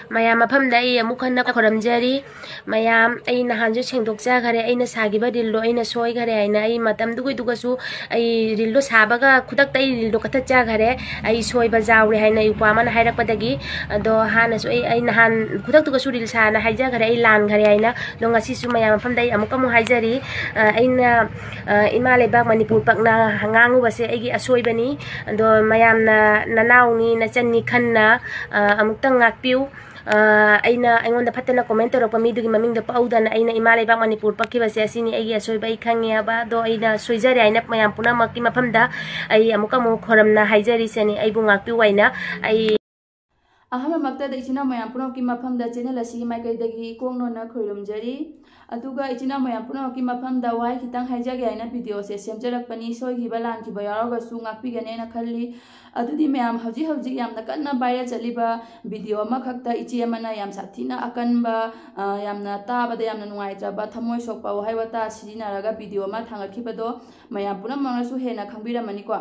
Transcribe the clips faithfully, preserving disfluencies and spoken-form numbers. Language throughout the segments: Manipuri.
ꯃꯌꯥꯝ ꯃꯐꯝꯗ ꯑꯩ ꯑꯃꯨꯛ ꯍꯟꯅ ꯈꯨꯔꯨꯝꯖꯔꯤ꯫ ꯃꯌꯥꯝ, ꯑꯩ ꯅꯍꯥꯟꯁꯨ ꯁꯦꯡꯗꯣꯛꯆꯈꯔꯦ, ꯑꯩꯅ ꯁꯥꯈꯤꯕ ꯔꯤꯜꯗꯣ ꯑꯩꯅ ꯁꯣꯏꯈꯔꯦ ꯍꯥꯏꯅ꯫ ꯑꯩ ꯃꯇꯝꯗꯨꯒꯤꯗꯨꯒꯁꯨ, ꯑꯩ ꯔꯤꯜꯗꯣ ꯁꯥꯕꯒ ꯈꯨꯗꯛꯇ ꯑꯩ ꯔꯤꯜꯗꯣ ꯀꯛꯊꯠꯆꯈꯔꯦ꯫ ꯑꯩ ꯁꯣꯏꯕ ꯌꯥꯎꯔꯦ ꯍꯥꯏꯅ ꯏꯄ꯭ꯋꯥ ꯑꯃꯅ ꯍꯥꯏꯔꯛꯄꯗꯒꯤ꯫ ꯑꯗꯣ ꯍꯥꯟꯅꯁꯨ ꯑꯩ, ꯑꯩ ꯅꯍꯥꯟ ꯈꯨꯗꯛꯇꯨꯒꯁꯨ ꯔꯤꯜ ꯁꯥꯅ ꯍꯥꯏꯖꯈꯔꯦ, ꯑꯩ ꯂꯥꯟꯈꯔꯦ ꯍꯥꯏꯅ꯫ ꯑꯗꯣ ꯉꯁꯤꯁꯨ ꯃꯌꯥꯝ ꯃꯐꯝꯗ ꯑꯩ ꯑꯃꯨꯛꯀ ꯑꯃꯨꯛ ꯍꯥꯏꯖꯔꯤ꯫ ꯑ, ꯑꯩꯅ, ꯑ, ꯏꯃꯥ ꯂꯩꯕꯥꯛ ꯃꯅꯤꯄꯨꯔ ꯄꯛꯅ ꯉꯥꯡꯉꯨꯕꯁꯦ ꯑꯩꯒꯤ ꯑꯁꯣꯏꯕꯅꯤ꯫ ꯑꯗꯣ ꯃꯌꯥꯝꯅ ꯅꯅꯥꯎꯅꯤ, ꯅꯆꯟꯅꯤ ꯈꯟꯅ, ꯑ, ꯑꯃꯨꯛꯇꯪ ꯉꯥꯛꯄꯤꯌꯨ꯫ ꯑ, ꯑꯩꯅ, ꯑꯩꯉꯣꯟꯗ ꯐꯠꯇꯅ comment ꯇꯧꯔꯛꯄ ꯃꯤꯗꯨꯒꯤ ꯃꯃꯤꯡꯗꯣ ꯄꯛꯍꯧꯗꯅ ꯑꯩꯅ ꯏꯃꯥ ꯂꯩꯕꯥꯛ ꯃꯅꯤꯄꯨꯔ ꯄꯛꯈꯤꯕꯁꯦ ꯑꯁꯤꯅꯤ ꯑꯩꯒꯤ ꯑꯁꯣꯏꯕ, ꯑꯩ ꯈꯪꯉꯦ ꯍꯥꯏꯕ꯫ ꯑꯗꯣ ꯑꯩꯅ ꯁꯣꯏꯖꯔꯦ ꯍꯥꯏꯅ ꯃꯌꯥꯝ ꯄꯨꯝꯅꯃꯛꯀꯤ ꯃꯐꯝꯗ ꯑꯩ ꯑꯃꯨꯛꯀ ꯑꯃꯨꯛ ꯈꯣꯔꯝꯅ ꯍꯥꯏꯖꯔꯤꯁꯤꯅꯤ, ꯑꯩꯕꯨ ꯉꯥꯛꯄꯤꯌꯨ ꯍꯥꯏꯅ꯫ ꯑꯩ ꯑꯍꯥꯟꯕꯃꯛꯇꯗ ꯏꯆꯤꯟ ꯏꯅꯥꯎ ꯃꯌꯥꯝ ꯄꯨꯝꯅꯃꯛꯀꯤ ꯃꯐꯝꯗ channel ꯑꯁꯤꯒꯤ ꯃꯥꯏꯀꯩꯗꯒꯤ ꯏꯀꯣꯛ ꯅꯣꯟꯅ ꯈꯣꯏꯔꯨꯝꯖꯔꯤ꯫ ꯑꯗꯨꯒ ꯏꯆꯤꯟ ꯏꯅꯥꯎ ꯃꯌꯥꯝ ꯄꯨꯝꯅꯃꯛꯀꯤ ꯃꯐꯝꯗ ꯋꯥꯍꯩ ꯈꯤꯇꯪ ꯍꯥꯏꯖꯒꯦ ꯍꯥꯏꯅ video ꯁꯦ ꯁꯦꯝꯖꯔꯛꯄꯅꯤ꯫ ꯁꯣꯏꯈꯤꯕ ꯂꯥꯟꯈꯤꯕ ꯌꯥꯎꯔꯒꯁꯨ ꯉꯥꯛꯄꯤꯒꯅꯦꯅ ꯈꯜꯂꯤ꯫ ꯑꯗꯨꯗꯤ ꯃꯌꯥꯝ, ꯍꯧꯖꯤꯛ ꯍꯧꯖꯤꯛ ꯌꯥꯝꯅ ꯀꯟꯅ viral ꯆꯠꯂꯤꯕ video ꯑꯃꯈꯛꯇ ꯏꯆꯦ ꯑꯃꯅ ꯌꯥꯝ ꯁꯥꯊꯤꯅ ꯑꯀꯟꯕ, ꯑ, ꯌꯥꯝꯅ ꯇꯥꯕꯗ ꯌꯥꯝꯅ ꯅꯨꯡꯉꯥꯏꯇ꯭ꯔꯕ ꯊꯃꯣꯏ ꯁꯣꯛꯄ ꯋꯥꯍꯩ ꯋꯥꯇꯥ ꯁꯤꯖꯤꯟꯅꯔꯒ video ꯑꯃ ꯊꯥꯡꯒꯠꯈꯤꯕꯗꯣ ꯃꯌꯥꯝ ꯄꯨꯝꯅꯃꯛꯅꯁꯨ ꯍꯦꯟꯅ ꯈꯪꯕꯤꯔꯝꯃꯅꯤꯀꯣ꯫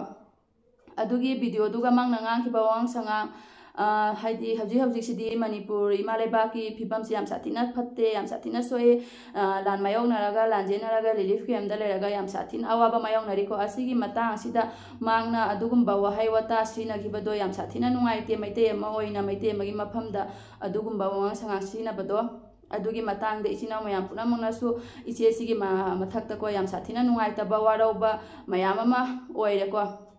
ꯑꯗꯨꯒꯤ video ꯗꯨꯒ ꯃꯥꯅ ꯉꯥꯡꯈꯤꯕ ꯋꯥꯉꯥꯡ ꯁꯉꯥꯡ, ꯑ, ꯍꯥꯏꯗꯤ ꯍꯧꯖꯤꯛ ꯍꯧꯖꯤꯛꯁꯤꯗꯤ ꯃꯅꯤꯄꯨꯔ ꯏꯃꯥ ꯂꯩꯕꯥꯛꯀꯤ ꯐꯤꯕꯝꯁꯤ ꯌꯥꯝ ꯁꯥꯊꯤꯅ ꯐꯠꯇꯦ, ꯌꯥꯝ ꯁꯥꯊꯤꯅ ꯁꯣꯛꯑꯦ, ꯑ, ꯂꯥꯟ ꯃꯥꯌꯣꯛꯅꯔꯒ, ꯂꯥꯟꯖꯦꯟꯅꯔꯒ relief camp ꯇ ꯂꯩꯔꯒ ꯌꯥꯝ ꯁꯥꯊꯤꯅ ꯑꯋꯥꯕ ꯃꯥꯌꯣꯛꯅꯔꯤꯀꯣ꯫ ꯑꯁꯤꯒꯤ ꯃꯇꯥꯡ ꯑꯁꯤꯗ ꯃꯥꯅ ꯑꯗꯨꯒꯨꯝꯕ ꯋꯥꯍꯩ ꯋꯥꯇꯥ ꯁꯤꯖꯤꯟꯅꯈꯤꯕꯗꯣ ꯌꯥꯝ ꯁꯥꯊꯤꯅ ꯅꯨꯡꯉꯥꯏꯇꯦ꯫ ꯃꯩꯇꯩ ꯑꯃ ꯑꯣꯏꯅ ꯃꯩꯇꯩ ꯑꯃꯒꯤ ꯃꯐꯝꯗ ꯑꯗꯨꯒꯨꯝꯕ ꯋꯥꯉꯥꯡ ꯁꯉꯥꯡ ꯁꯤꯖꯤꯟꯅꯕꯗꯣ, ꯑꯗꯨꯒꯤ ꯃꯇꯥꯡꯗ ꯏꯆꯤꯟ ꯏꯅꯥꯎ ꯃꯌꯥꯝ ꯄꯨꯝꯅꯃꯛꯅꯁꯨ ꯏꯆꯦꯁꯤꯒꯤ ꯃ-, ꯃꯊꯛꯇꯀꯣ ꯌꯥꯝ ꯁꯥꯊꯤꯅ ꯅꯨꯡꯉꯥꯏꯇꯕ, ꯋꯥꯔꯧꯕ ꯃꯌꯥꯝ ꯑꯃ ꯑꯣꯏꯔꯦꯀꯣ꯫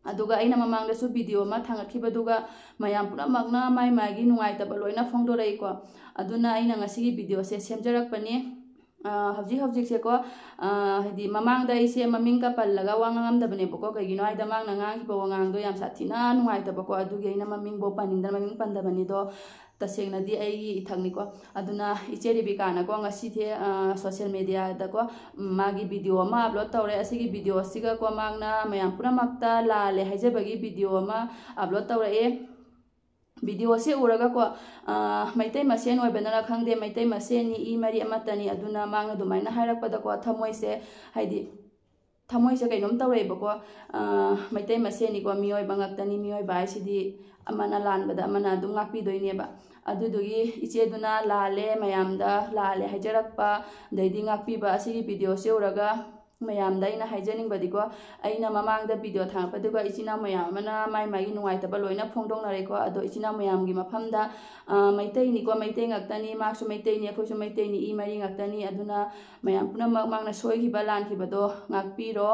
ꯑꯗꯨꯒ ꯑꯩꯅ ꯃꯃꯥꯡꯗꯁꯨ video ꯑꯃ ꯊꯥꯡꯒꯠꯈꯤꯕꯗꯨꯒ ꯃꯌꯥꯝ ꯄꯨꯝꯅꯃꯛꯅ ꯃꯥꯏ ꯃꯥꯒꯤ ꯅꯨꯡꯉꯥꯏꯇꯕ ꯂꯣꯏꯅ ꯐꯣꯡꯗꯣꯔꯛꯏꯀꯣ꯫ ꯑꯗꯨꯅ ꯑꯩꯅ ꯉꯁꯤꯒꯤ video ꯁꯦ ꯁꯦꯝꯖꯔꯛꯄꯅꯤ꯫ ꯑ, ꯍꯧꯖꯤꯛ ꯍꯧꯖꯤꯛꯁꯦꯀꯣ, ꯑ, ꯍꯥꯏꯗꯤ ꯃꯃꯥꯡꯗ ꯑꯩꯁꯦ ꯃꯃꯤꯡꯒ ꯄꯜꯂꯒ ꯋꯥ ꯉꯥꯡꯉꯝꯗꯕꯅꯦꯕꯀꯣ꯫ ꯀꯩꯒꯤꯅꯣ ꯍꯥꯏꯗ ꯃꯥꯅ ꯉꯥꯡꯈꯤꯕ ꯋꯥꯉꯥꯡꯗꯣ ꯌꯥꯝ ꯁꯥꯊꯤꯅ ꯅꯨꯡꯉꯥꯏꯇꯕꯀꯣ꯫ ꯑꯗꯨꯒꯤ ꯑꯩꯅ ꯃꯃꯤꯡꯐꯧ ꯄꯟꯅꯤꯡꯗꯅ ꯃꯃꯤꯡ ꯄꯟꯗꯕꯅꯤꯗꯣ꯫ ꯇꯁꯦꯡꯅꯗꯤ ꯑꯩꯒꯤ ꯏꯊꯛꯅꯤꯀꯣ꯫ ꯑꯗꯨꯅ ꯏꯆꯦ ꯔꯦꯕꯤꯀꯥꯅꯀꯣ ꯉꯁꯤꯗꯤ, ꯑ, social media ꯗꯀꯣ, ꯎꯝ, ꯃꯥꯒꯤ video ꯑꯃ upload ꯇꯧꯔꯦ꯫ ꯑꯁꯤꯒꯤ video ꯑꯁꯤꯒꯀꯣ ꯃꯥꯅ ꯃꯌꯥꯝ ꯄꯨꯝꯅꯃꯛꯇ ꯂꯥꯜꯂꯦ ꯍꯥꯏꯖꯕꯒꯤ video ꯑꯃ upload ꯇꯧꯔꯛꯑꯦ꯫ Video ꯑꯁꯤ ꯎꯔꯒꯀꯣ, ꯑ, ꯃꯩꯇꯩ ꯃꯁꯦꯟ ꯑꯣꯏꯕꯅꯔ ꯈꯪꯗꯦ, ꯃꯩꯇꯩ ꯃꯁꯦꯟꯅꯤ, ꯏ ꯃꯔꯤ ꯑꯃꯠꯇꯅꯤ꯫ ꯑꯗꯨꯅ ꯃꯥꯅ ꯑꯗꯨꯃꯥꯏꯅ ꯍꯥꯏꯔꯛꯄꯗꯀꯣ ꯊꯃꯣꯏꯁꯦ, ꯍꯥꯏꯗꯤ, ꯊꯃꯣꯏꯁꯦ ꯀꯩꯅꯣꯝ ꯇꯧꯔꯛꯑꯦꯕꯀꯣ꯫ ꯃꯩꯇꯩ ꯃꯁꯦꯟꯅꯤꯀꯣ, ꯃꯤꯑꯣꯏꯕ ꯉꯥꯛꯇꯅꯤ, ꯃꯤꯑꯣꯏꯕ ꯍꯥꯏꯁꯤꯗꯤ ꯑꯃꯅ ꯂꯥꯟꯕꯗ ꯑꯃꯅ ꯑꯗꯨꯝ ꯉꯥꯛꯄꯤꯗꯣꯏꯅꯦꯕ꯫ ꯑꯗꯨꯗꯨꯒꯤ ꯏꯆꯦꯗꯨꯅ ꯂꯥꯜꯂꯦ, ꯃꯌꯥꯝꯗ ꯂꯥꯜꯂꯦ ꯍꯥꯏꯖꯔꯛꯄ, ꯑꯗꯩꯗꯤ ꯉꯥꯛꯄꯤꯕ, ꯑꯁꯤꯒꯤ ꯚꯤꯗꯤꯑꯣꯁꯦ ꯎꯔꯒ ꯃꯌꯥꯝꯗ ꯑꯩꯅ ꯍꯥꯏꯖꯅꯤꯡꯕꯗꯤꯀꯣ, ꯑꯩꯅ ꯃꯃꯥꯡꯗ ꯚꯤꯗꯤꯑꯣ ꯊꯥꯒꯠꯄꯗꯨꯒ ꯏꯆꯤꯟ ꯏꯅꯥꯎ ꯃꯌꯥꯝ ꯑꯃꯅ ꯃꯥꯏ ꯃꯥꯒꯤ ꯅꯨꯡꯉꯥꯏꯇꯕ ꯂꯣꯏꯅ ꯐꯣꯡꯗꯣꯛꯅꯔꯦꯀꯣ꯫ ꯑꯗꯣ ꯏꯆꯤꯟ ꯏꯅꯥꯎ ꯃꯌꯥꯝꯒꯤ ꯃꯐꯝꯗ, ꯃꯩꯇꯩꯅꯤꯀꯣ, ꯃꯩꯇꯩ ꯉꯥꯛꯇꯅꯤ, ꯃꯥꯁꯨ ꯃꯩꯇꯩꯅꯤ, ꯑꯩꯈꯣꯏꯁꯨ ꯃꯩꯇꯩꯅꯤ, ꯏ ꯃꯔꯤ ꯉꯥꯛꯇꯅꯤ꯫ ꯑꯗꯨꯅ ꯃꯌꯥꯝ ꯄꯨꯝꯅꯃꯛ ꯃꯥꯅ ꯁꯣꯏꯈꯤꯕ ꯂꯥꯟꯈꯤꯕꯗꯣ ꯉꯥꯛꯄꯤꯔꯣ꯫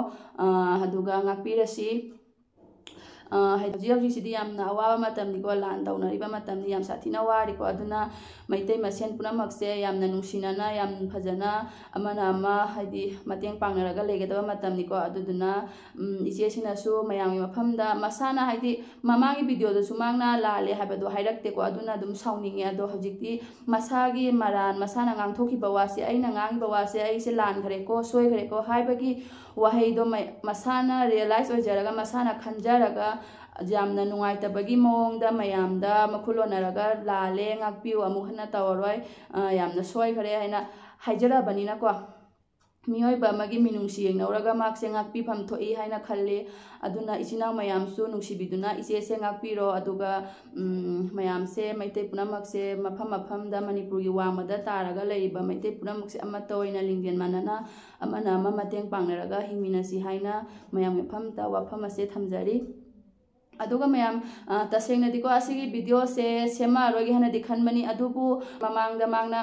ꯑꯗꯨꯒ ꯉꯥꯛꯄꯤꯔꯁꯤ꯫ ꯍꯧꯖꯤꯛ ꯍꯧꯖꯤꯛꯁꯤꯗꯤ ꯌꯥꯝꯅ ꯑꯋꯥꯕ ꯃꯇꯝꯅꯤꯀꯣ, ꯂꯥꯟ ꯇꯧꯅꯔꯤꯕ ꯃꯇꯝꯅꯤ, ꯌꯥꯝ ꯁꯥꯊꯤꯅ ꯋꯥꯔꯤꯀꯣ꯫ ꯑꯗꯨꯅ ꯃꯩꯇꯩ ꯃꯁꯦꯟ ꯄꯨꯝꯅꯃꯛꯁꯦ ꯌꯥꯝꯅ ꯅꯨꯡꯁꯤꯅꯅ, ꯌꯥꯝ ꯐꯖꯅ ꯑꯃꯅ ꯑꯃ, ꯍꯥꯏꯗꯤ, ꯃꯇꯦꯡ ꯄꯥꯡꯅꯔꯒ ꯂꯩꯒꯗꯕ ꯃꯇꯝꯅꯤꯀꯣ꯫ ꯑꯗꯨꯗꯨꯅ ꯏꯆꯦꯁꯤꯅꯁꯨ ꯃꯌꯥꯝꯒꯤ ꯃꯐꯝꯗ ꯃꯁꯥꯅ, ꯍꯥꯏꯗꯤ, ꯃꯃꯥꯡꯒꯤ ꯚꯤꯗꯤꯑꯣꯗꯁꯨ ꯃꯥꯅ ꯂꯥꯜꯂꯦ ꯍꯥꯏꯕꯗꯣ ꯍꯥꯏꯔꯛꯇꯦꯀꯣ꯫ ꯑꯗꯨꯅ ꯑꯗꯨꯝ ꯁꯥꯎꯅꯤꯡꯉꯦ꯫ ꯑꯗꯣ ꯍꯧꯖꯤꯛꯇꯤ ꯃꯁꯥꯒꯤ ꯃꯔꯥꯟ, ꯃꯁꯥꯅ ꯉꯥꯡꯊꯣꯛꯈꯤꯕ ꯋꯥꯁꯦ, "ꯑꯩꯅ ꯉꯥꯡꯉꯤꯕ ꯋꯥꯁꯦ ꯑꯩꯁꯦ ꯂꯥꯟꯈ꯭ꯔꯦꯀꯣ, ꯁꯣꯏꯈ꯭ꯔꯦꯀꯣ" ꯍꯥꯏꯕꯒꯤ ꯋꯥꯍꯩꯗꯣ ꯃꯁꯥꯅ ꯔꯤꯌꯦꯂꯥꯏꯁ ꯑꯣꯏꯖꯔꯒ, ꯃꯁꯥꯅ ꯈꯟꯖꯔꯒ, ꯌꯥꯝꯅ ꯅꯨꯡꯉꯥꯏꯇꯕꯒꯤ ꯃꯑꯣꯡꯗ ꯃꯌꯥꯝꯗ ꯃꯈꯨꯠ ꯑꯣꯟꯅꯔꯒ, "ꯂꯥꯜꯂꯦ, ꯉꯥꯛꯄꯤꯌꯨ, ꯑꯃꯨꯛ ꯍꯟꯅ ꯇꯧꯔꯔꯣꯏ, ꯌꯥꯝꯅ ꯁꯣꯏꯈ꯭ꯔꯦ" ꯍꯥꯏꯅ ꯍꯥꯏꯖꯔꯕꯅꯤꯅꯀꯣ, ꯃꯤꯑꯣꯏꯕ ꯑꯃꯒꯤ ꯃꯤꯅꯨꯡꯁꯤ ꯌꯦꯡꯅꯧꯔꯒ ꯃꯍꯥꯛꯁꯦ ꯉꯥꯛꯄꯤꯐꯝ ꯊꯣꯛꯏ ꯍꯥꯏꯅ ꯈꯜꯂꯤ꯫ ꯑꯗꯨꯅ ꯏꯆꯤꯟ ꯏꯅꯥꯎ ꯃꯌꯥꯝꯁꯨ ꯅꯨꯡꯁꯤꯕꯤꯗꯨꯅ ꯏꯆꯦꯁꯦ ꯉꯥꯛꯄꯤꯔꯣ꯫ ꯑꯗꯨꯒ ꯃꯌꯥꯝꯁꯦ, ꯃꯩꯇꯩ ꯄꯨꯝꯅꯃꯛꯁꯦ, ꯃꯐꯝ ꯃꯐꯝꯗ, ꯃꯅꯤꯄꯨꯔꯒꯤ ꯋꯥꯡꯃꯗ ꯇꯥꯔꯒ ꯂꯩꯔꯤꯕ ꯃꯩꯇꯩ ꯄꯨꯝꯅꯃꯛꯁꯦ ꯑꯃꯠꯇ ꯑꯣꯏꯅ ꯂꯤꯡꯖꯦꯜ ꯃꯥꯟꯅꯅ ꯑꯃꯅ ꯑꯃ ꯃꯇꯦꯡ ꯄꯥꯡꯅꯔꯒ ꯍꯤꯡꯃꯤꯟꯅꯁꯤ ꯍꯥꯏꯅ ꯃꯌꯥꯝꯒꯤ ꯃꯐꯝꯗ ꯋꯥꯐꯝ ꯑꯁꯦ ꯊꯝꯖꯔꯤ꯫ ꯑꯗꯨꯒ ꯃꯌꯥꯝ, ꯇꯁꯦꯡꯅꯗꯤꯀꯣ, ꯑꯁꯤꯒꯤ ꯚꯤꯗꯤꯑꯣꯁꯦ ꯁꯦꯝꯃꯛꯑꯔꯣꯏꯒꯦ ꯍꯥꯏꯅꯗꯤ ꯈꯟꯕꯅꯤ, ꯑꯗꯨꯕꯨ ꯃꯃꯥꯡꯗ ꯃꯥꯅ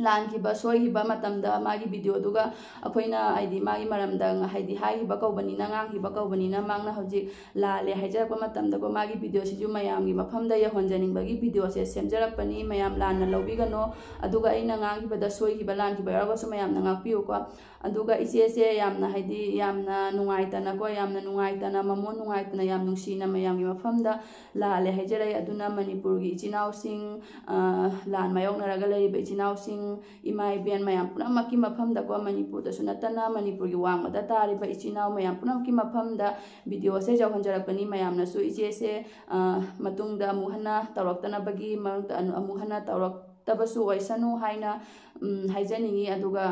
ꯂꯥꯟꯈꯤꯕ, ꯁꯣꯏꯈꯤꯕ ꯃꯇꯝꯗ ꯃꯥꯒꯤ ꯚꯤꯗꯤꯑꯣꯗꯨꯒ ꯑꯩꯈꯣꯏꯅ, ꯍꯥꯏꯗꯤ, ꯃꯥꯒꯤ ꯃꯔꯝꯗ, ꯍꯥꯏꯗꯤ, ꯍꯥꯏꯈꯤꯕ ꯀꯧꯕꯅꯤꯅ, ꯉꯥꯡꯈꯤꯕ ꯀꯧꯕꯅꯤꯅ, ꯃꯥꯅ ꯍꯧꯖꯤꯛ ꯂꯥꯜꯂꯦ ꯍꯥꯏꯖꯔꯛꯄ ꯃꯇꯝꯗꯀꯣ, ꯃꯥꯒꯤ ꯚꯤꯗꯤꯑꯣꯁꯤꯁꯨ ꯃꯌꯥꯝꯒꯤ ꯃꯐꯝꯗ ꯌꯧꯍꯟꯖꯅꯤꯡꯕꯒꯤ ꯚꯤꯗꯤꯑꯣꯁꯦ ꯁꯦꯝꯖꯔꯛꯄꯅꯤ꯫ ꯃꯌꯥꯝ ꯂꯥꯟꯅ ꯂꯧꯕꯤꯒꯅꯣ꯫ ꯑꯗꯨꯒ ꯑꯩꯅ ꯉꯥꯡꯈꯤꯕꯗ ꯁꯣꯏꯈꯤꯕ, ꯂꯥꯟꯈꯤꯕ ꯌꯥꯎꯔꯒꯁꯨ ꯃꯌꯥꯝꯅ ꯉꯥꯛꯄꯤꯌꯨꯀꯣ꯫ ꯑꯗꯨꯒ ꯏꯆꯦꯁꯦ ꯌꯥꯝꯅ, ꯍꯥꯏꯗꯤ, ꯌꯥꯝꯅ ꯅꯨꯡꯉꯥꯏꯇꯅꯀꯣ, ꯌꯥꯝꯅ ꯅꯨꯡꯉꯥꯏꯇꯅ, ꯃꯃꯣꯟ ꯅꯨꯡꯉꯥꯏꯇꯅ, ꯌꯥꯝ ꯅꯨꯡꯁꯤꯅ ꯃꯌꯥꯝꯒꯤ ꯃꯐꯝꯗ ꯂꯥꯜꯂꯦ ꯍꯥꯏꯖꯔꯛꯑꯦ꯫ ꯑꯗꯨꯅ ꯃꯅꯤꯄꯨꯔꯒꯤ ꯏꯆꯤꯟ ꯏꯅꯥꯎꯁꯤꯡ, ꯂꯥꯟ ꯃꯥꯌꯣꯛꯅꯔꯒ ꯂꯩꯔꯤꯕ ꯏꯆꯤꯟ ꯏꯅꯥꯎꯁꯤꯡ, ꯏꯃꯥ ꯏꯕꯦꯟ ꯃꯌꯥꯝ ꯄꯨꯝꯅꯃꯛꯀꯤ ꯃꯐꯝꯗꯀꯣ, ꯃꯅꯤꯄꯨꯔꯗꯁꯨ ꯅꯠꯇꯅ ꯃꯅꯤꯄꯨꯔꯒꯤ ꯋꯥꯡꯃꯗ ꯇꯥꯔꯤꯕ ꯏꯆꯤꯟ ꯏꯅꯥꯎ ꯃꯌꯥꯝ ꯄꯨꯝꯅꯃꯛꯀꯤ ꯃꯐꯝꯗ ꯚꯤꯗꯤꯑꯣꯁꯦ ꯌꯧꯍꯟꯖꯔꯛꯄꯅꯤ꯫ ꯃꯌꯥꯝꯅꯁꯨ ꯏꯆꯦꯁꯦ ꯃꯇꯨꯡꯗ ꯑꯃꯨꯛ ꯍꯟꯅ ꯇꯧꯔꯛꯇꯅꯕꯒꯤ, ꯃꯔꯛꯇ ꯑꯃꯨꯛ ꯍꯟꯅ ꯇꯧꯔꯛꯇꯕꯁꯨ ꯑꯣꯏꯁꯅꯨ ꯍꯥꯏꯅ ꯍꯥꯏꯖꯅꯤꯡꯉꯤ꯫ ꯑꯗꯨꯒ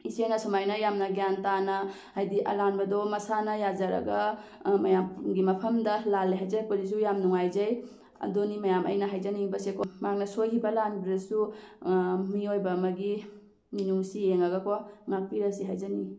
ꯏꯆꯦꯅ ꯁꯨꯃꯥꯏꯅ ꯌꯥꯝꯅ ꯒ꯭ꯌꯥꯟ ꯇꯥꯅ, ꯍꯥꯏꯗꯤ ꯑꯔꯥꯟꯕꯗꯣ ꯃꯁꯥꯅ ꯌꯥꯖꯔꯒ, ꯑ, ꯃꯌꯥꯝꯒꯤ ꯃꯐꯝꯗ ꯂꯥꯜꯂꯦ ꯍꯥꯏꯖꯔꯛꯄꯗꯨꯁꯨ ꯌꯥꯝ ꯅꯨꯡꯉꯥꯏꯖꯩ꯫ ꯑꯗꯨꯅꯤ ꯃꯌꯥꯝ ꯑꯩꯅ ꯍꯥꯏꯖꯅꯤꯡꯕꯁꯦꯀꯣ꯫ ꯃꯍꯥꯛꯅ ꯁꯣꯏꯈꯤꯕ ꯂꯥꯟꯕꯗꯁꯨ, ꯑ, ꯃꯤꯑꯣꯏꯕ ꯑꯃꯒꯤ ꯃꯤꯅꯨꯡꯁꯤ ꯌꯦꯡꯉꯒꯀꯣ ꯉꯥꯛꯄꯤꯔꯁꯤ ꯍꯥꯏꯖꯅꯤꯡꯉꯤ꯫